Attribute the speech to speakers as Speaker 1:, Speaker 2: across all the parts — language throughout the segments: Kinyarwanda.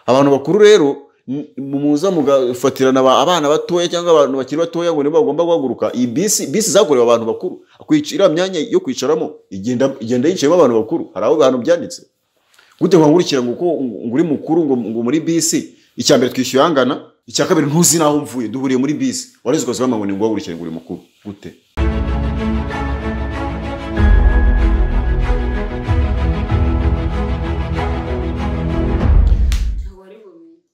Speaker 1: Abantu bakuru rero muza mugafatirana abana batoya cyangwa abantu bakiri batoya ngo nibo bagomba guhaguruka. Iyi bisi zakorewe abantu bakuru, iriya myanya yo kwicaramo igenda yicayemo abantu bakuru. Hari aho hantu byanditse gute nkangurikira ngo uko ngo uri mukuru ngo muri bisi icya mbere twishyuye angana, icya kabiri ntuzi naho mvuye, duhuriye muri bisi wareze ukaza ngo ni nguhagurukire ngo uri mukuru gute?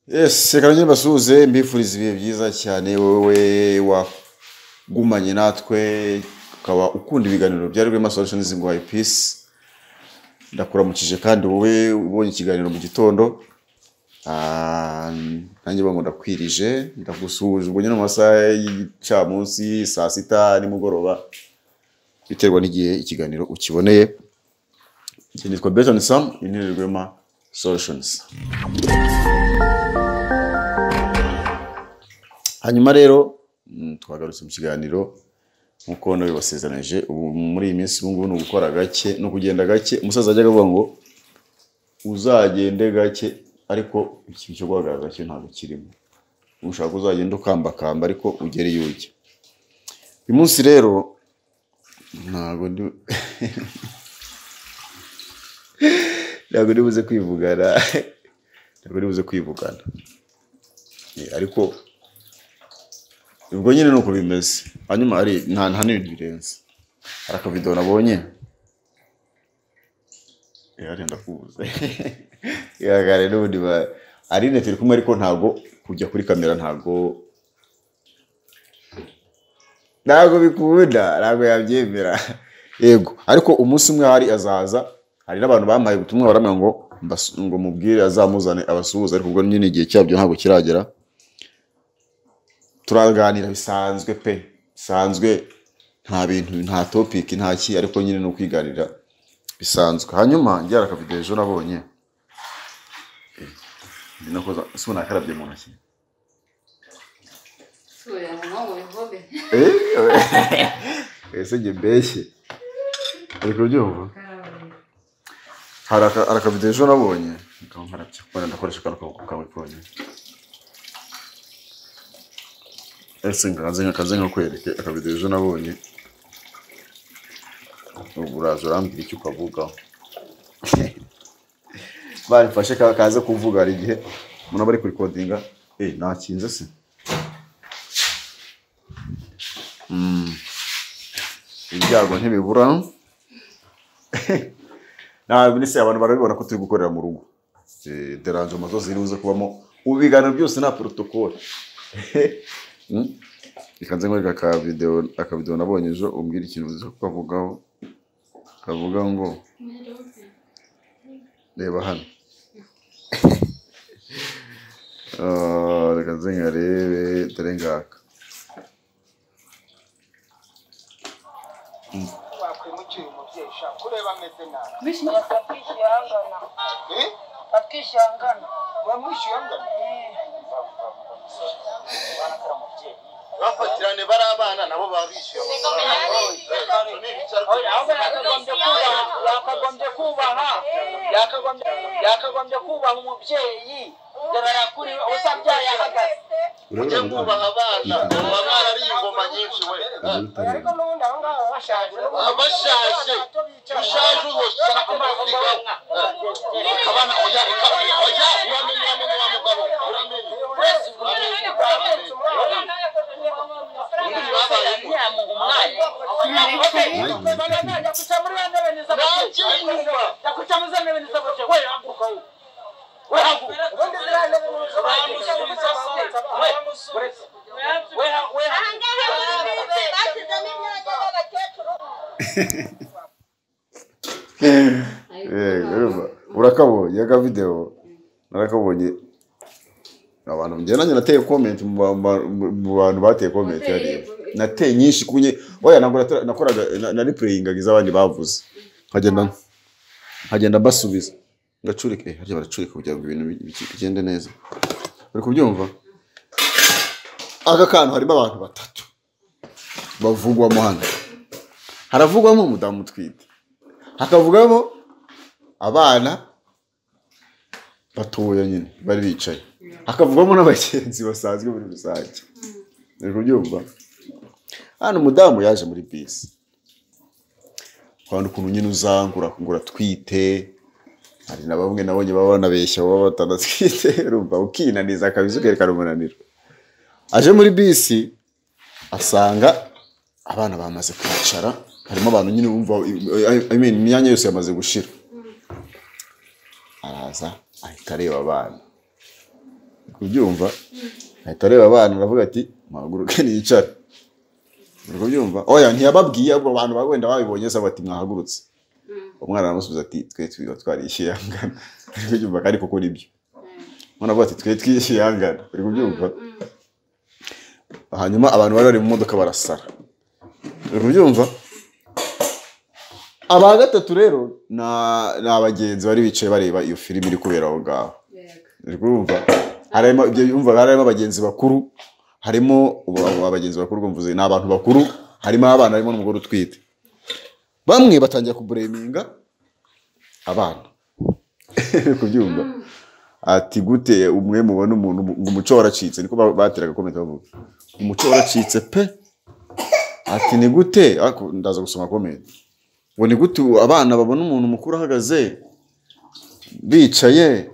Speaker 1: Yes, reka nongere mbasuhuze mbifuriza ibihe byiza cyane wowe wagumanye natwe ukaba ukunda ibiganiro bya Rwema Solutions ngo Peace. Ndakuramukije kandi wowe ubonye ikiganiro mu gitondo, nanjye bango ndakwirije, ndagusuhuje ubwo nyine mu masaha y'igicamunsi, saa sita nimugoroba, biterwa n'igihe ikiganiro ukiboneye. Njye nitwa Beton Sam, ni Rwema Solutions. Hanyuma rero twagarutse mu kiganiro nkuko nabibasezeranyije. Ubu muri iyi minsi ubu ngubu ni ugukora gake no kugenda gake. Umusaza ajyaga avuga ngo uzagende gake, ariko ikintu cyo guhagarara gake ntabwo kirimo. Ushaka uzagenda ukambakamba ariko ugere iyo ujya. Uyu munsi rero ntabwo ndi buze kwivugana, ntabwo ndi buze kwivugana, ariko ubwo nyine nuko bimeze. Hanyuma ari nta n'ibintu birenze. Hari akavido nabonye ari ndakubuze yagare n'ubundi ari turi kumwe, ariko ntago kujya kuri kamera ntago bikunda, ntago yabyemera. Yego, ariko umunsi umwe hari azaza. Hari n'abantu bampaye ubutumwa baramwe ngo mubwire azamuzane abasuhuza, ariko ubwo nyine igihe cyabyo ntago kiragera. Turaganira bisanzwe pe, bisanzwe, nta bintu, nta topic, nta ki, ariko nyine no kwiganira bisanzwe. Hanyuma ngira akavido ejo nabonye ndinakoza sibona akarabye mu ntoki. Ese nge mbeshye ariko byumva. Hari akavido ejo nabonye nkarabye kubona ndakoresha akantu kawe konyine. Ese nkaze nkakwereke akavido ejo nabonye, uraza urambwira icyo ukavugaho. Barifashe kaze kuvuga hari igihe umuntu aba ari kurikodinga. Nakinze se ibyago ntibibura. Ntabwo nise abantu barabibona ko turi gukorera mu rugo. Derangement zose ziri buze kubamo, ubu biganiro byose nta protocole. Reka nze nkwereke akavidewo nabonye ejo, umbwire ikintu uzi kukavugaho. Kavuga ngo reba hano. Reka nze nkarebe dore ngaka.
Speaker 2: Wakwimukiye umubyeyi sha kureba ameze nabi.
Speaker 3: Bakishyuye angana.
Speaker 2: Bamwishyuye angana? Bafatirane bari abana nabo babishyuye.
Speaker 3: Yakagombye kubaha umubyeyi. Dore usabyaye ahagaze.
Speaker 2: Mujye mwubaha abana, baba ari ingoma nyinshi we.
Speaker 3: Ariko n'ubundi aho ngaho bashaje.
Speaker 2: Abashaje. Ushaje ushaka kumusiga. Abana oya oya uramenye wa mugabo uramenye.
Speaker 1: Urakabonye aka video narakabonye abantu njye nanjye nateye comment mu bantu bateye comment hariya nateye nyinshi kunye oya ntabwo nakoraga nari playingaga iz'abandi bavuze nkagenda mbasubiza ngacurika harya baracurika kugira ngo ibintu bigende neza. Uri kubyumva aka kantu harimo abantu batatu bavugwamo hano. Haravugwamo umudamu utwite, hakavugamo abana batoya nyine bari bicaye, hakavugwamo n'abagenzi basanzwe muri rusange. Uri kubyumva? Hano umudamu yaje muri bisi, kwanda ukuntu nyine uzangura ngo uratwite, hari na bamwe nabonye baba banabeshya baba batanatwite, urumva ukinaniza kabisa ukerekana umunaniro. Aje muri bisi asanga abana bamaze kwicara, harimo abantu nyine bumva, I mean, imyanya yose yamaze gushira. Araza ahita areba abana, kubyumva ahita areba abana aravuga ati muhaguruke nicare. Uri kubyumva? Oya, ntiyababwiye, ahubwo abantu wenda babibonye se bati mwahagurutse. Umwana aramusubiza ati twe twiba twarishyuye angana. Uri kubyumva? Kandi koko nibyo. Umwana avuga ati twe twishyuye angana. Uri kubyumva? Hanyuma abantu bari mu modoka barasara. Uri kubyumva? Aba gatatu rero ni abagenzi bari bicaye bareba iyo filime iri kubera aho ngaho. Uri kumva? Harimo ibyo yumva, harimo abagenzi bakuru, harimo abagenzi bakuru mvuze ni abantu bakuru, harimo abana, harimo n'umugore utwite. Bamwe batangira kubureminga abana. Uri kubyumva? Ati gute umwe mubona umuntu ngo umuco waracitse, niko bateraga comment bavuga. Umuco waracitse pe. Ati ni gute? Ariko ndaza gusoma comment. Ngo ni gute abana babona umuntu mukuru ahagaze bicaye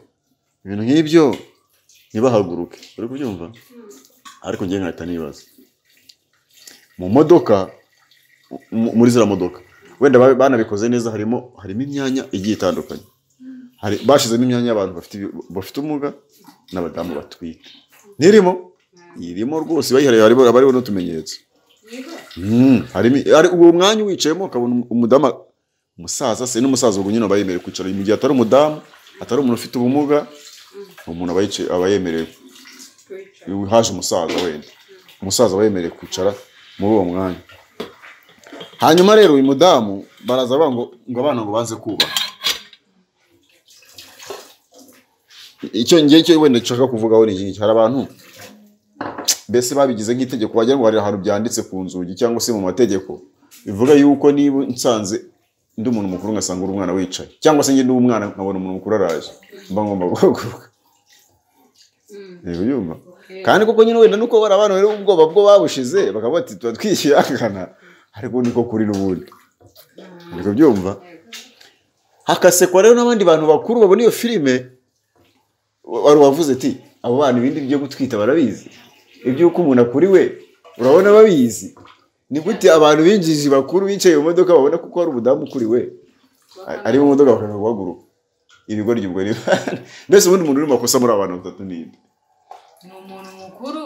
Speaker 1: ibintu nk'ibyo ntibahaguruke. Uri kubyumva? Ariko njye nkahita nibaza mu modoka, muri ziriya modoka wenda banabikoze neza, harimo imyanya igiye itandukanye. Bashyizemo imyanya y'abantu bafite ubumuga n'abadamu batwite. Ntirimo? Irimo rwose, bayihariye, hariho n'utumenyetso. Hari uwo mwanya wicayemo ukabona umudamu, umusaza se n'umusaza ubwo nyine aba yemerewe kwicara mu gihe atari umudamu, atari umuntu ufite ubumuga, umuntu aba yemerewe. Haje umusaza wenda, umusaza aba yemerewe kwicara muri uwo mwanya. Hanyuma rero uyu mudamu baraza bavuga ngo abana ngo banze kubaha. Icyo ngiye cyo wenda nshaka kuvugaho ni iki, hari abantu mbese babigize nk'itegeko, wagira ngo hari ahantu byanditse ku nzugi cyangwa se mu mategeko bivuga yuko niba nsanze ndi umuntu mukuru ngasanga uri umwana wicaye, cyangwa se njye ndi umwana nkabona umuntu mukuru araje, mba ngomba guhaguruka. Yumva? Kandi koko nyine wenda nuko bari abantu rero ubwoba bwo babushize bakavuga ati tuba twishyuye angana, ariko niko kuri n'ubundi. Uri kubyumva? Hakasekwa rero n'abandi bantu bakuru babona iyo filime, wari wavuze ati abo bana ibindi byo gutwita barabizi, iby'uko umuntu akuriwe urabona babizi. Ni gute abantu b'injiji bakuru bicaye mu modoka babona kuko hari umudamu ukuriwe ari mu modoka bakanga guhaguruka? Ibigoryi ubwo ni mbese ubundi umuntu uri mu makosa muri abantu batatu ni nde?
Speaker 4: Ni umuntu mukuru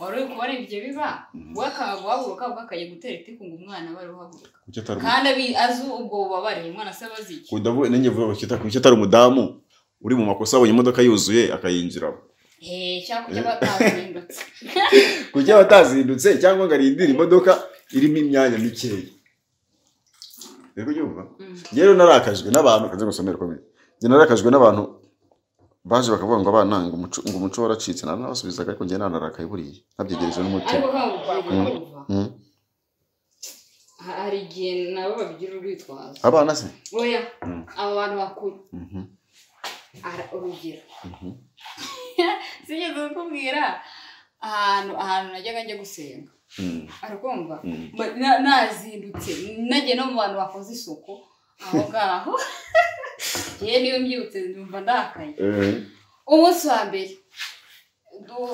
Speaker 4: wari uri kubona ibyo biba, we akanga guhaguruka, ubwo akajya gutera itiku ngo umwana aba ari uhaguruka, kandi azi ubwo bubabare umwana se abazi iki?
Speaker 1: Nanjye mvuga kuki atari umudamu uri mu makosa abonye imodoka yuzuye akayinjiramo?
Speaker 4: Cyangwa kuki aba atazindutse?
Speaker 1: Kuki aba atazindutse cyangwa ngo arindire imodoka irimo imyanya mikeya? Uri kubyumva? Njye rero narakajwe n'abantu, kanze gusomera comment. Njye narakajwe n'abantu baje bakavuga ngo abana ngo umuco waracitse, nabasubizaga ariko njye nanarakaye buriya nabyegereje n'umutima.
Speaker 4: Hari igihe nabo babigira urwitwazo.
Speaker 1: Abana se?
Speaker 4: Oya, aba bantu bakuru. Urugero. Sinigeze kukubwira ahantu najyaga njya gusenga. Arakumva? Nazindutse nagiye no mu bantu bakoze isuku aho ngaho. Njye niyo mbyutse ndumva ndakaye. Umunsi wa mbere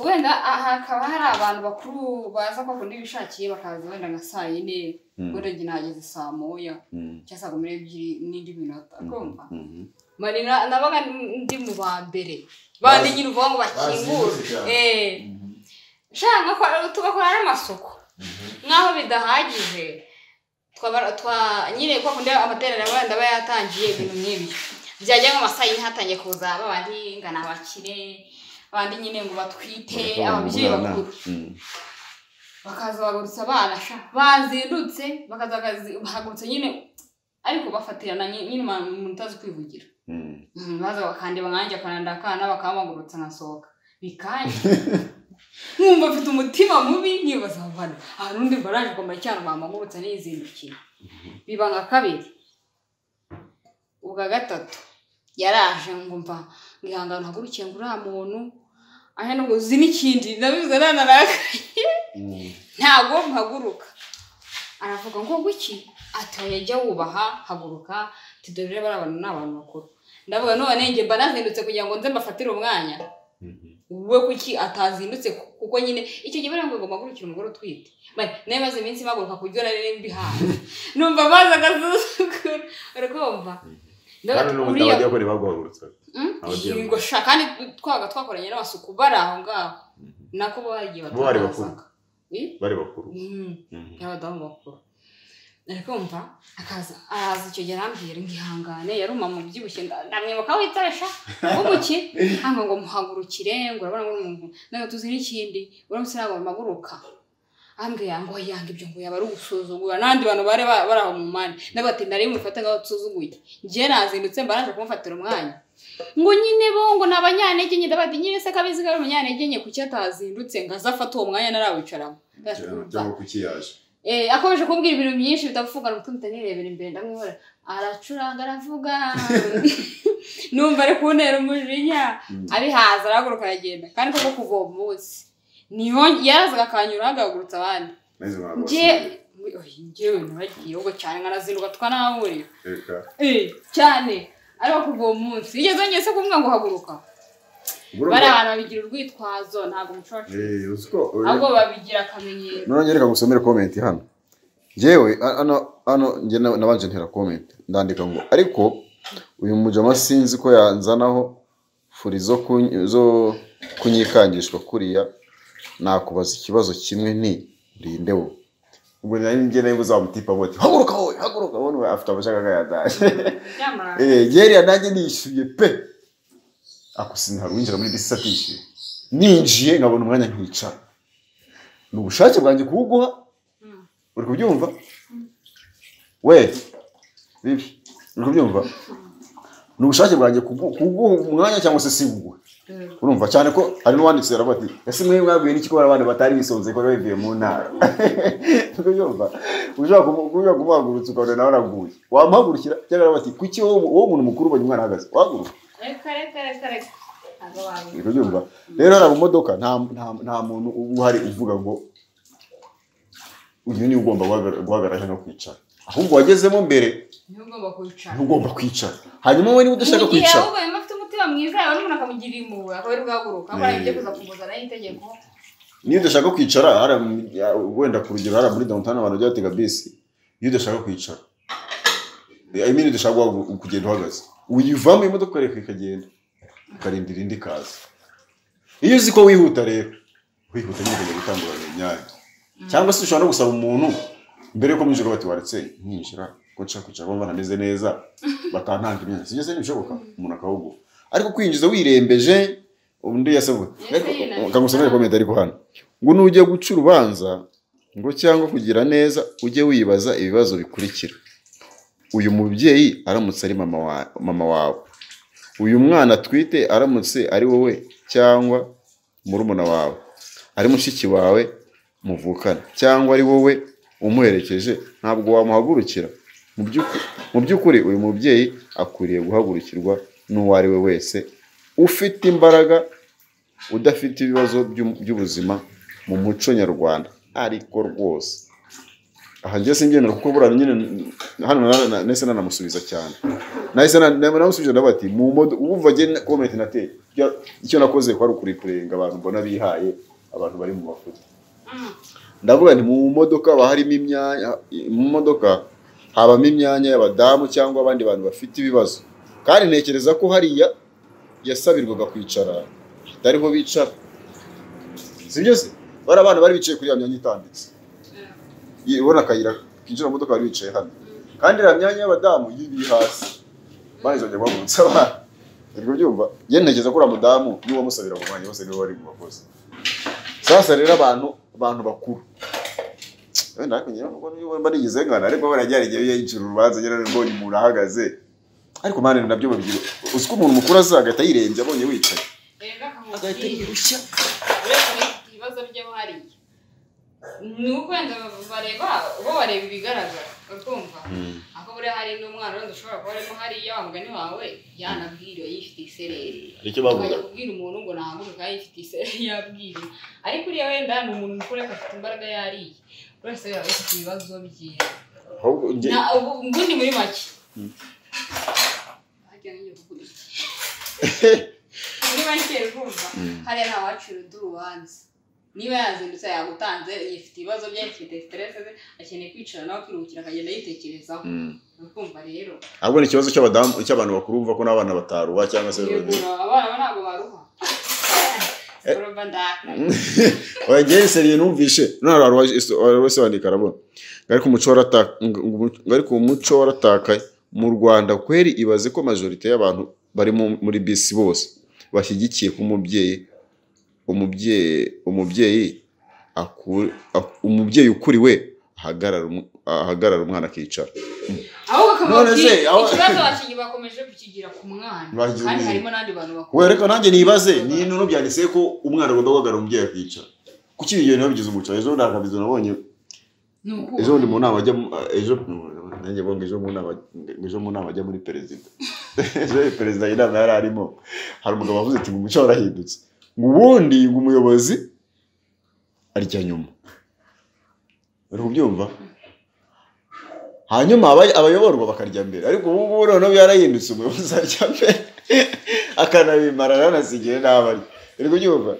Speaker 4: wenda hakaba hari abantu bakuru baza kwa kundi bishakiye bakaza wenda nka saa 4, wenda njye nageze saa 1 cyangwa saa 12 n'indi minota. Kumva? Marina nabaga ndi mu ba mbere bandi nyine uvuga ngo bakingure, shanga tugakora n'amasuku nkaho bidahagije, twa nyine kwa kundi amateraniro wenda aba yatangiye ibintu nk'ibyo byajya mu masaha yine hatangiye kuza babandi ngana abakire, abandi nyine ngo batwite, ababyeyi bakuru bakaza bagurutsa abana bazindutse, bakaza bahagurutse nyine ariko bafatirana nyine umuntu utazi kwivugira. Baza bakandeba nkanjye akananda akana bakamagurutsa nkasohoka bikanya. Nkumva mfite umutima mubi nkibaza abantu ahantu undi baraje komba cyane bamagurutsa nizindukiye. Biba nka kabiri. Ubwa gatatu yaraje ngumva Ngihangana hagurukiye ngo uriya muntu ahe nubwo uzi n'ikindi ndabivuze nanarakaye ntabwo mpaguruka aravuga ngo guki ati oya jya wubaha haguruka ati dore rero bariya bantu ni abantu bakuru ndavuga none njye mba nazindutse kugira ngo nze mbafatire umwanya we kuki atazindutse kuko nyine icyo gihe bariya ngo ngomba gukurikira umugore utwite nawe maze iminsi mpaguruka ku buryo nari mbihaye numva amazi agasuzugura urakumva
Speaker 1: kandi n'ubundi abadiyakoni baguhagurutsa
Speaker 4: ngo sha kandi twabaga twakoranye n'abasuku bari aho ngaho nako bagiye batarazaga
Speaker 1: bari bakuru
Speaker 4: y'abadamu bakuru arikumva akaza araza icyo gihe arambwira ngo ihangane yari umama ubyibushye ndamwibuka witaresha w'umuki hanga ngo muhagurukire ngo urabona ngo umuntu nawe tuzi n'ikindi uramutse ntabwo mpaguruka ambwira ngo yanga ibyo ngo yaba ari ugusuzugura n'abandi bantu bari bari aho mu mpande ndavuga ati nari mufate ngaho nsuzuguye njye nazindutse mba naje kumufatira umwanya ngo nyine bo ngo ni abanyantege nke ndavuga ati nyine se kabizi ko ari umunyantege nke kuki atazindutse ngo aze afate uwo mwanya narawicaramo
Speaker 1: cyangwa kuki yaje
Speaker 4: akomeje kumbwira ibintu byinshi bitavuga ngo tumite nirebera imbere ndamwihora aracuranga aravuga numva ari kuntera umujinya abihaza arahaguruka aragenda kandi koko kuva uwo munsi niho yarazaga akanyura agahagurutsa abandi njyewe naragiye ubwo cyane nkanazinduka twanahahurira cyane ariko kuva uwo munsi yigeze yongeye se kumbwira ngo haguruka bari abantu babigira urwitwazo ntabwo umuco wacu ahubwo babigira akamenyero
Speaker 1: none reka ngusomere comment hano njyewe hano njye nabanje ntera comment ndandika ngo ariko uyu mujama sinzi ko yanzanaho furi zo kunyikangishwa kuriya nakubaza ikibazo kimwe nti rinde wo ubwo nari njye nayo uzamutipa boti haguruka wowe haguruka wowe afite amashaka yadaje yeriya nanjye nishyuye pe ako sinari winjira muri bisi atishyuye ninjiye nkabona umwanya nkicara ni ubushake bwanjye kuwuguha uri kubyumva we bibi uri kubyumva ni ubushake bwanjye kuguha umwanya cyangwa se siwuguhe urumva cyane ko hari n'uwanditse aravuga ati ese mwe mwabwiye n'iki ko abantu batari bisonze ko bavuye mu ntara uri ushobora kumuhagurutsa ukabona nawe araguye wamuhagurukira cyangwa aravuga ati kuki wowe umuntu mukuru ubonye umwana ahagaze wahaguruka
Speaker 4: reka reka reka reka
Speaker 1: uri rero hari mu nta muntu uba uhari uvuga ngo uyu niwe ugomba guhagarara no kwicara ahubwo wagezemo mbere ntugomba kwicara hanyuma wowe niba udashaka kwicara
Speaker 4: ahubwo yumva afite umutima mwiza yabona umuntu akamugirira impuhwe akaba ari guhaguruka akora ibyo kuza kumuzanaho itegeko
Speaker 1: niyo udashaka kwicara wenda ku rugero hariya muri downtown abantu bajya batega bisi iyo udashaka kwicara I mean udashaka kugenda uhagaze uyivamo imodoka ukareka ikagenda ukarindira indi ikaza iyo uzi ko wihuta rero wihuta nyine ukajya gutangurana imyanya cyangwa se ushobora no gusaba umuntu mbere yuko mwinjira bati waretse nkinjira ko nshaka kwicara bumva ntameze neza batantanga imyanya sibyo se ntibishoboka umuntu akawuguha ariko kwinjiza wirembeje undi yasabwe akagusomera comment ariko hano ngo nujya guca urubanza ngo cyangwa kugira neza ujye wibaza ibibazo bikurikira uyu mubyeyi aramutse ari mama wawe uyu mwana atwite aramutse ari wowe cyangwa murumuna wawe ari mushiki wawe muvukana cyangwa ari wowe umuherekeje ntabwo wamuhagurukira mu by'ukuri uyu mubyeyi akwiriye guhagurukirwa n'uwo ari we wese ufite imbaraga udafite ibibazo by'ubuzima mu muco nyarwanda ariko rwose aha njye singendera kuko buriya nyine hano nahise nanamusubiza cyane nahise namusubiza ndavuga ati mu modoka ubu njye comment nateye icyo nakoze kwari ukuri kurenga abantu mbona bihaye abantu bari mu mafuti ndavuga nti mu modoka haba harimo imyanya mu modoka habamo imyanya y'abadamu cyangwa abandi bantu bafite ibibazo kandi ntekereza ko hariya yasabirwaga kwicara atariho bicara si byo se bari abana bari bicaye kuri ya myanya itambitse ubona akayira kinjira mu modoka bari bicaye hano kandi iriya myanya y'abadamu yibiri hasi banizajya guhagurutsa abana uri kubyumva njye ntekereza ko uriya mudamu niwe wamusabira mu mwanya bose niwe bari mu bakozi sasa rero abantu bakuru wenda ariko njyewe nubwo niba mba nigize nkana ariko barajyana igihe yinjira urubanza nyine mbonye umuntu ahagaze ariko mani nabyo babigira uzi ko umuntu mukuru aza agahita yirembye abonye wicaye agahita yirushya
Speaker 4: ibibazo by'aho hariya Ni uko wenda bareba bo bareba ibigaragara, urumva? Ako buriya hari n'umwana wenda ushobora kuba arimo hariya wa mugani wawe yanabwiriwe yifitiye isereri.
Speaker 1: Hari icyo bavuga.
Speaker 4: Ukajya kubwira umuntu ngo nahaguruke kandi yifitiye isereri yabwiriwe. Ariko uriya wenda ni umuntu mukuru ariko afite imbaraga yariye. Buri wese yaba afite ibibazo bye.
Speaker 1: Ahubwo njye
Speaker 4: Na ubundi muri make. Harya ngiye kuvuga iki? Muri make urumva hariya nta wacira undi urubanza. Niba yazindutse yagutanze, yifite ibibazo bye, yifite stress ze, akeneye kwicara nawe akiruhukira akagenda yitekerezaho. Urumva rero.
Speaker 1: Ahubwo ni ikibazo cy'abadamu, cy'abantu bakuru bumva ko n'abana bataruha cyangwa se
Speaker 4: Yego, abana bo ntabwo baruha. Urumva ndakaye.
Speaker 1: Oya, njye seriye numvishe none hari wese wandika arabona. Ariko umuco warataka, ariko umuco waratakaye mu Rwanda kweri. Ibaze ko majorité y'abantu bari muri bisi bose bashyigikiye ko umubyeyi ukuriwe ahagarara umwana akicara.
Speaker 4: Ahubwo
Speaker 1: None se,
Speaker 4: akamubwira ikibazo bakomeje kukigira ku mwana.
Speaker 1: Bagize
Speaker 4: Kandi
Speaker 1: umwana.
Speaker 4: harimo n'abandi bantu bakuru.
Speaker 1: We reka nanjye nibaze ni none byanditse ko umwana agomba guhagarara umubyeyi akicara. Kuki ibyo bintu babigize umuco? Ejo bundi akabizo nabonye
Speaker 4: Ni ukubaha.
Speaker 1: ejo bundi mu nama ajya ejo nanjye bonga ejo mu nama, ejo mu nama ajya muri perezida, ejo perezida inama yari arimo, hari umugabo wavuze ati ngo umuco warahindutse, ngo ubundi ngo umuyobozi arya nyuma, uri kubyumva, hanyuma abayoborwa bakarya mbere. Ariko ubu ngubu noneho byarahindutse, umuyobozi arya mbere akanabimara ananasigiye n'abo arya, uri kubyumva.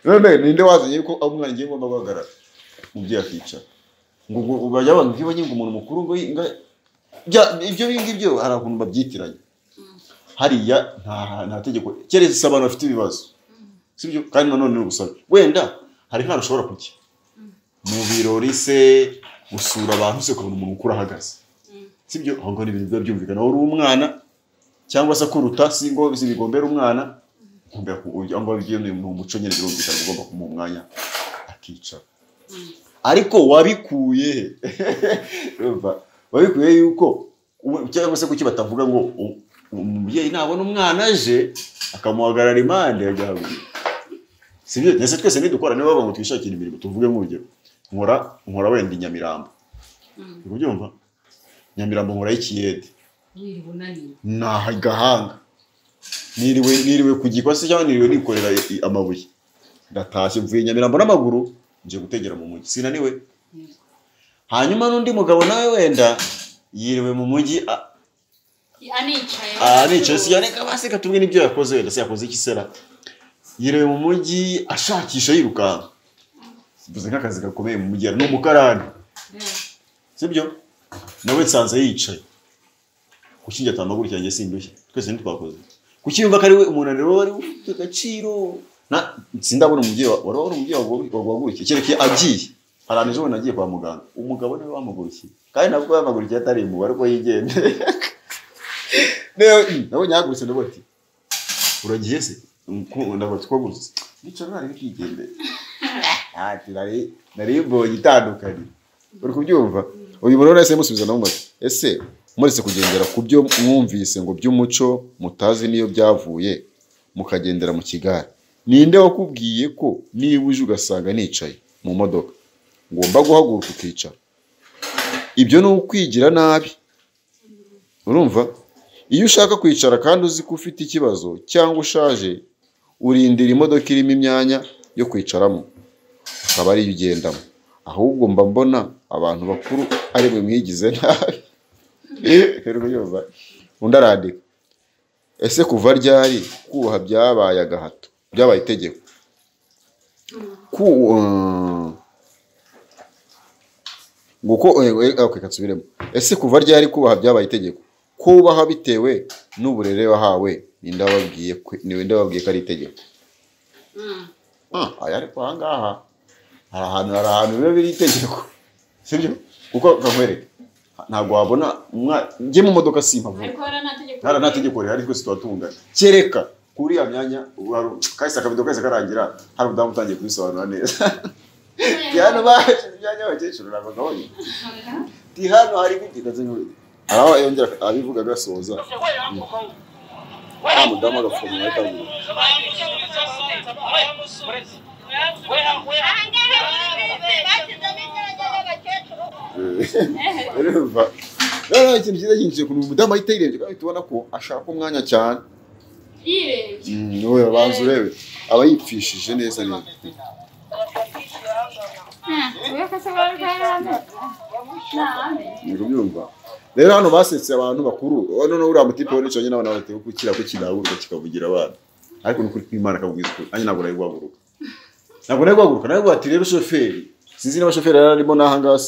Speaker 1: None ninde wazanye ko umwana ngiye ngomba guhagarara umubyeyi akicara? Ngo bajya bavuga ngo iyo ngo umuntu mukuru ngo ibyo ngibyo hari ukuntu babyitiranya. Hariya nta tegeko keretse abantu bafite ibibazo, sibyo? Kandi nanone ni ubusabe, wenda hari nk'ahantu ushobora kujya mu birori se, gusura abantu se, ukabona umuntu mukuru ahagaze, sibyo? Aho ngaho ni ibintu biba byumvikana, uri umwana cyangwa se akuruta, si ngo bigombera umwana aho ngaho ni umuco nyine, birumvikana ugomba kumuha umwanya akicara. Ariko wabikuye he? Urumva, wabikuye yuko cyangwa se kuki batavuga ngo umubyeyi nabona umwana aje akamuhagarara impande ajya ahaguruka, sibyo? Ndetse twese nidukora niba bavuga ngo twishakire imirimo, tuvuge nk'urugero nkora wenda i Nyamirambo, uri kubyumva, Nyamirambo nkora ikiyede,
Speaker 4: Wiriwe unaniwe.
Speaker 1: Naha gahanga niriwe ku gikosi cyangwa niriwe nikorera amabuye, ndatashye mvuye i Nyamirambo n'amaguru nje gutegera mu mujyi, sinaniwe. Hanyuma n'undi mugabo nawe wenda yiriwe mu mujyi
Speaker 4: Anicaye.
Speaker 1: Anicaye, si yaneka basi katubwe n'ibyo yakoze, wenda se yakoze iki sera, yiriwe mu mujyi ashakisha yirukanka, mvuze nk'akazi gakomeye mu mujyi, ni umukarani, sibyo? Nawe nsanze yicaye, kuki njye atamaguru cyanjye sindushye? Twese ntitwakoze? Kuki yumva ko ari we umunaniro wari ufite agaciro? Na sindabona umubyeyi wari wabona umubyeyi waguhagurukiye kereka iyo agiye. Hari ahantu ejo bundi nagiye kwa muganga, umugabo niwe wamuhagurukiye, kandi nabwo yamuhagurukiye atari impuhwe ariko yigendeye. Nabonye yahagurutse, ndavuga ati uragiye se? Ndavuga ati twagurutse nicara nari bikigendeye. Ati nari mbonye itandukaniro, uri kubyumva. Uyu muntu wese musubiza nawe, ese muretse kugendera ku byo mwumvise ngo by'umuco mutazi niyo byavuye, mukagendera mu kigare, ninde wakubwiye ko niba uje ugasanga nicaye mu modoka ngomba guhaguruka ukicara? Ibyo ni ukwigira nabi. Urumva, iyo ushaka kwicara kandi uzi ko ufite ikibazo cyangwa ushaje, urindira imodoka irimo imyanya yo kwicaramo akaba ariyo ugendamo. Ahubwo mba mbona abantu bakuru ari mwe mwigize nabi. Urumva? Undi arandika, ese kuva ryari kubaha byabaye agahato, byabaye itegeko? Nguko okay, kansubiremo. Ese kuva ryari kubaha byabaye itegeko? Kubaha bitewe n'uburere wahawe, ninde wababwiye ninde wababwiye ko ari itegeko? Aya ariko aha ngaha hari ahantu biba biri itegeko, sibyo? Kuko kakwereka ntabwo wabona njye mu modoka simpavuga.
Speaker 4: Ariko hari nta tegeko.
Speaker 1: Hari nta tegeko rihari, twese tuba tungana kereka kuri ya myanya kahise akabido kahise karangira, hari umudamu utangiye kubisobanura neza. Hano bashize imyanya y'abakecuru ntabwo nabonye. Ti hano hari ibiti ndetse n'ibindi. Hari aho yongera abivuga agasoza. Wa mudamu agapfukamunwa ahita avuga. Urumva rero ikintu cyiza cyinjiye ku mudamu ahita yirebye kandi tubona ko ashaka umwanya cyane
Speaker 4: Yirebye.
Speaker 1: Wowe banza urebe aba yipfishije neza neza. Nikubyumva rero hano basetse abantu bakuru none uriya mutipe we nicaranye n'abana bateye kukira ko kinahaguruka kikavugira abana ariko nukuri kw'Imana akavugiza ukuri nanjye ntabwo nari guhaguruka ntabwo nari guhaguruka nari ati rero shoferi sinzi niba shoferi yari arimo n'aha ngaha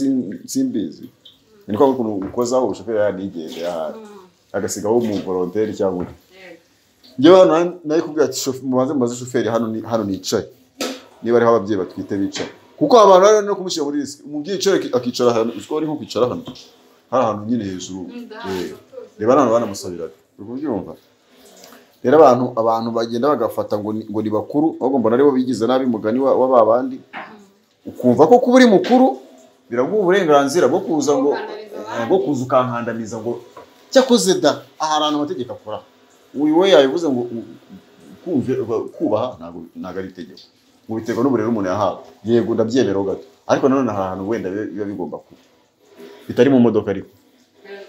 Speaker 1: simbizi ni kwa ukuntu ukozaho shoferi yaranigendeye ahari agasigaho umuvolonteri cyangwa undi. Njyewe hano nari kubwira ati mubanze mubaze shoferi hano nicaye niba ariho ababyeyi batwite bicaye kuko abantu bari no kumushyira muri risike umubyeyi yicara akicara ahantu uziko ari nko kwicara hano hari ahantu nyine hejuru reba hano banamusabiraga uri kubyumva rero abantu bagenda bagafata ngo ni bakuru ahubwo mbona aribo bigize nabi mugani wa ba bandi ukumva ko kuba uri mukuru biraguha uburenganzira bwo kuza ngo bwo kuza ukankandamiza ngo cyakoze da aha hantu amategeko akora uyu we yabivuze ngo kubaha ntabwo ari itegeko ngo biterwa n'uburere umuntu yahawe yego ndabyemeraho gato ariko nanone hari ahantu wenda biba bigomba kuba bitari mu modoka ariko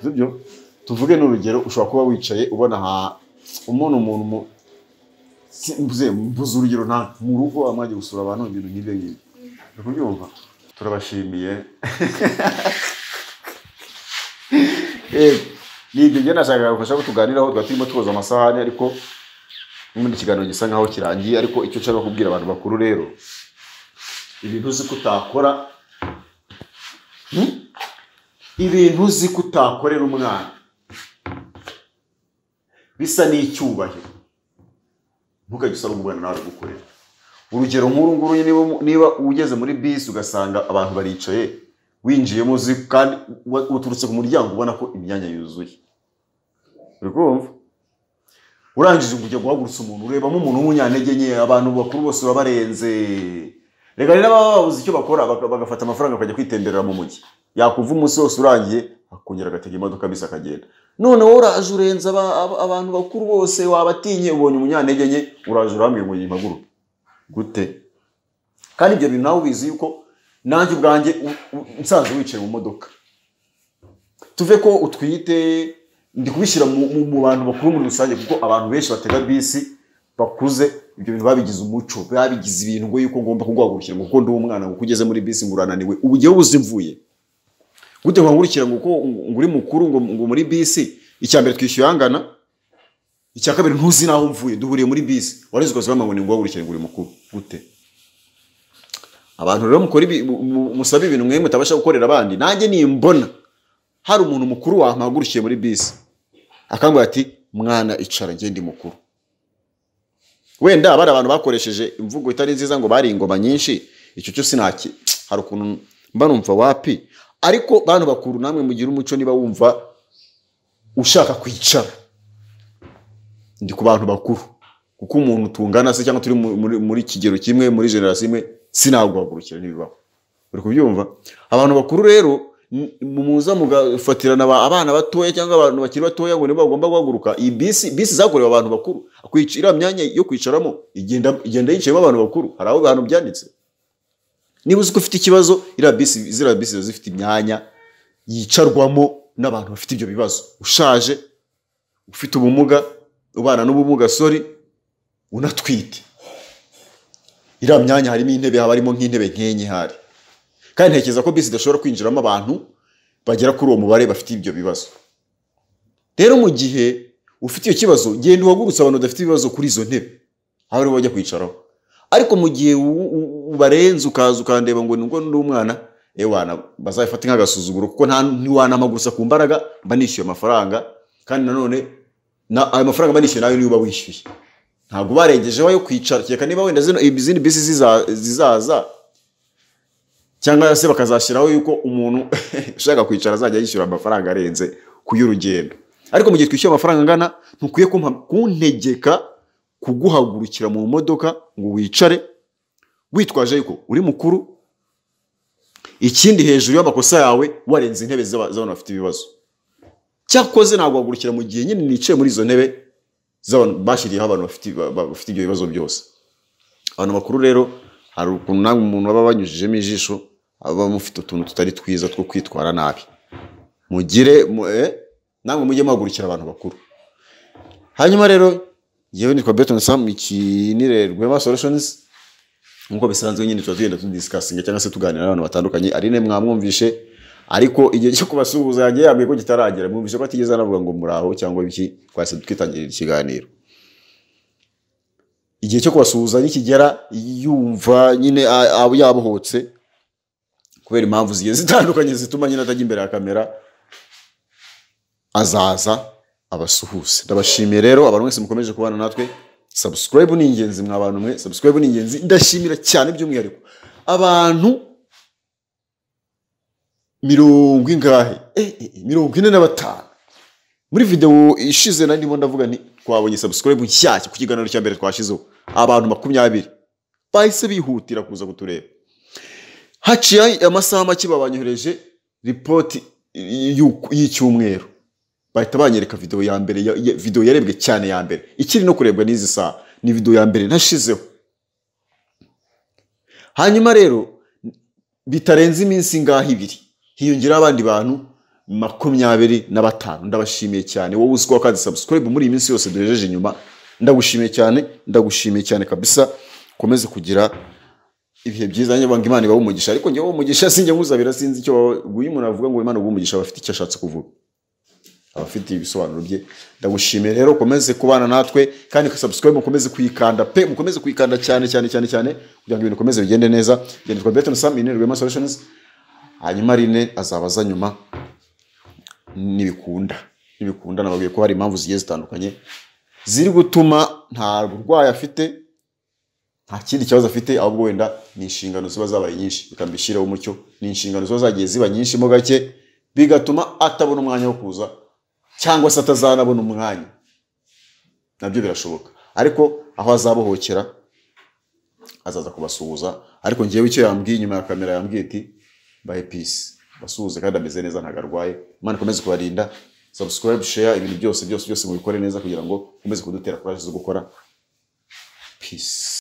Speaker 1: sibyo tuvuge n'urugero ushobora kuba wicaye ubona umuntu mbuze urugero nta mu rugo amwagiye gusura abantu ibintu nk'ibyo ngibyo uri kubyumva turabashimiye ni ibyo njye nashakaga gufasha ko tuganiraho twari turimo twoza amasahani ariko n'ubundi ikiganiro gisa nkaho kirangiye ariko icyo nshaka kubwira abantu bakuru rero ibintu uzi ko utakora ibintu uzi ko utakorera umwana bisa n'icyubahiro ntukajye usaba umwana nawe gukorera urugero nk'uru nguru niba ugeze muri bisi ugasanga abantu baricaye winjiyemo uzi kandi uturutse ku muryango ubona ko imyanya yuzuye uri kumva urangije kujya guhagurutsa umuntu urebamo umuntu w'umunyantege nke abantu bakuru bose urabarenze reka rero baba babuze icyo bakora bagafata amafaranga bakajya kwitemberera mu mujyi yakumva umunsi wose urangiye akongera agatega imodoka bisi akagenda none wowe uraje urenze abantu bakuru bose wabatinye ubonye umunyantege nke uraje urambwira ngo yimpaguruke gute kandi ibyo bintu nawe ubizi yuko nanjye ubwanjye nsanzwe wicaye mu modoka tuve ko utwite ndi kubishyira mu bantu bakuru muri rusange kuko abantu benshi batega bisi bakuze ibyo bintu babigize umuco babigize ibintu ngo yuko ngomba kuguhagurukira ngo kuko ndi umwana ngo ugeze muri bisi ngo urananiwe ubu ugiye ubuze mvuye gute nkangurukira ngo ngo uri mukuru ngo muri bisi icya mbere twishyuye angana icya kabiri ntuzi naho mvuye duhuriye muri bisi warize ukaza ngo ni nguhagurukire ngo uri mukuru gute abantu rero mukora musaba ibintu mwe mutabasha gukorera abandi nanjye nimbona hari umuntu mukuru wampagurukiye muri bisi akambwira ati mwana icara njye ndi mukuru wenda bari abantu bakoresheje imvugo itari nziza ngo bari ingoma nyinshi icyo cyo sinaki hari ukuntu mba numva wapi ariko bantu bakuru namwe mugira umuco niba wumva ushaka kwicara ndi ku bantu bakuru kuko umuntu tungana se cyangwa turi muri kigero kimwe muri generation imwe sinaguhagurukira ntibibaho uri kubyumva abantu bakuru rero muza mugafatirana abana batoya cyangwa abantu bakiri batoya ngo nibo bagomba guhaguruka iyi bisi zakorewe abantu bakuru iriya myanya yo kwicaramo igenda yicayemo abantu bakuru hari aho hantu byanditse niba uzi ko ufite ikibazo iriya bisi ziriya bisi ziba zifite imyanya yicarwamo n'abantu bafite ibyo bibazo ushaje ufite ubumuga ubana n'ubumuga sori unatwite iriya myanya harimo intebe haba harimo nk'intebe nkenye hari kandi ntekereza ko bisi idashobora kwinjiramo abantu bagera kuri uwo mubare bafite ibyo bibazo rero mu gihe ufite iyo kibazo genda uhagurutse abantu badafite ibibazo kuri izo ntebe aho aribo bajya kwicaraho ariko mu gihe ubarenze ukaza ukandeba ngo nubwo ndi umwana ewana bazabifate nk'agasuzuguro kuko ntiwanamagurutsa ku mbaraga mba nishyuye amafaranga kandi nanone ayo mafaranga mba nishyuye nawe niba wishyuye ntabwo barengejeho ayo kwicara kereka niba wenda izindi bisi zizaza cyangwa se bakazashyiraho yuko umuntu ushaka kwicara azajya yishyura amafaranga arenze ku y'urugendo ariko mu gihe twishyuye amafaranga angana ntukwiye kuntegeka kuguhagurukira mu modoka ngo wicare witwaje yuko uri mukuru ikindi hejuru y'amakosa yawe warenze intebe z'abantu bafite ibibazo cyakoze naguhagurukira mu gihe nyine nicaye muri izo ntebe z'abantu bashyiriyeho abantu bafite ibyo bibazo byose abantu bakuru rero Hari ukuntu namwe umuntu aba banyujijemo ijisho, aba mufite utuntu tutari twiza two kwitwara nabi. Mugire namwe mujye muhagurukira abantu bakuru. Hanyuma rero yewe nitwa Beton Sam, ikinire Rwema Solutions. Nkuko bisanzwe nyine tuba tugenda tudiscussinga cyangwa se tuganira n'abantu batandukanye. Aline mwamwumvishe, ariko igihe cyo kubasuhuza yanjye yambwiye ko kitaragera. Mwumvishe ko atigeze anavuga ngo muraho cyangwa ibiki, twahise twitangirira ikiganiro. Igihe cyo kubasuhuza nikigera yumva nyine yabohotse kubera impamvu zigiye zitandukanye zituma nyine atajya imbere ya kamera, azaza abasuhuze. Ndabashimiye rero abantu mwese mukomeje kubana natwe. Subscribe ni ingenzi mwa bantu mwe, subscribe ni ingenzi. Ndashimira cyane by'umwihariko abantu 45 muri video ishize nari ndimo ndavuga nti twabonye subscribe nshyashya ku kiganiro cya mbere twashizeho, abantu 20 bahise bihutira kuza kutureba. Haciye amasaha make babanyohereje report y'icyumweru, bahita banyereka video ya mbere, video yarebwe cyane ya mbere ikiri no kurebwa n'izi saha, ni video ya mbere nashizeho. Hanyuma rero bitarenze iminsi ngaho ibiri hiyongera abandi bantu 25. Ndabashimiye cyane wowe uziko kandi subscribe muri iyi minsi yose duhejeje inyuma, ndagushimiye cyane, ndagushimiye cyane kabisa. Komeze kugira ibihe byiza, njye banga Imana ibahe umugisha, ariko njye umugisha sinjye nkuzabira, sinzi icyo uyu muntu avuga ngo Imana ibahe umugisha, abafite icyo ashatse kuvuga, abafite ibisobanuro bye. Ndagushimiye rero, komeze kubana natwe kandi subscribe mukomeze kuyikanda pe, mukomeze kuyikanda cyane cyane cyane cyane kugira ngo ibintu bikomeze bigende neza. Njye nitwa Beton Sam, in Rwema Solutions. Hanyuma Aline azabaza nyuma nibikunda, nibikunda. Nababwiye ko hari impamvu zigiye zitandukanye ziri gutuma nta burwayi afite, nta kindi kibazo afite, ahubwo wenda ni inshingano ziba zabaye nyinshi, bikambishyiraho umucyo. Ni inshingano ziba zagiye ziba nyinshi mo gake, bigatuma atabona umwanya wo kuza cyangwa se atazanabona umwanya, nabyo birashoboka. Ariko aho azabohokera azaza kubasuhuza. Ariko ngewe icyo yambwiye nyuma ya kamera, yambwiye ati bye peace, basuhuze kandi ameze neza, ntago arwaye. Imana ikomeze kubarinda. Subscribe, share, ibintu byose byose byose mubikore neza kugira ngo mukomeze kudutera courage zo gukora. Peace.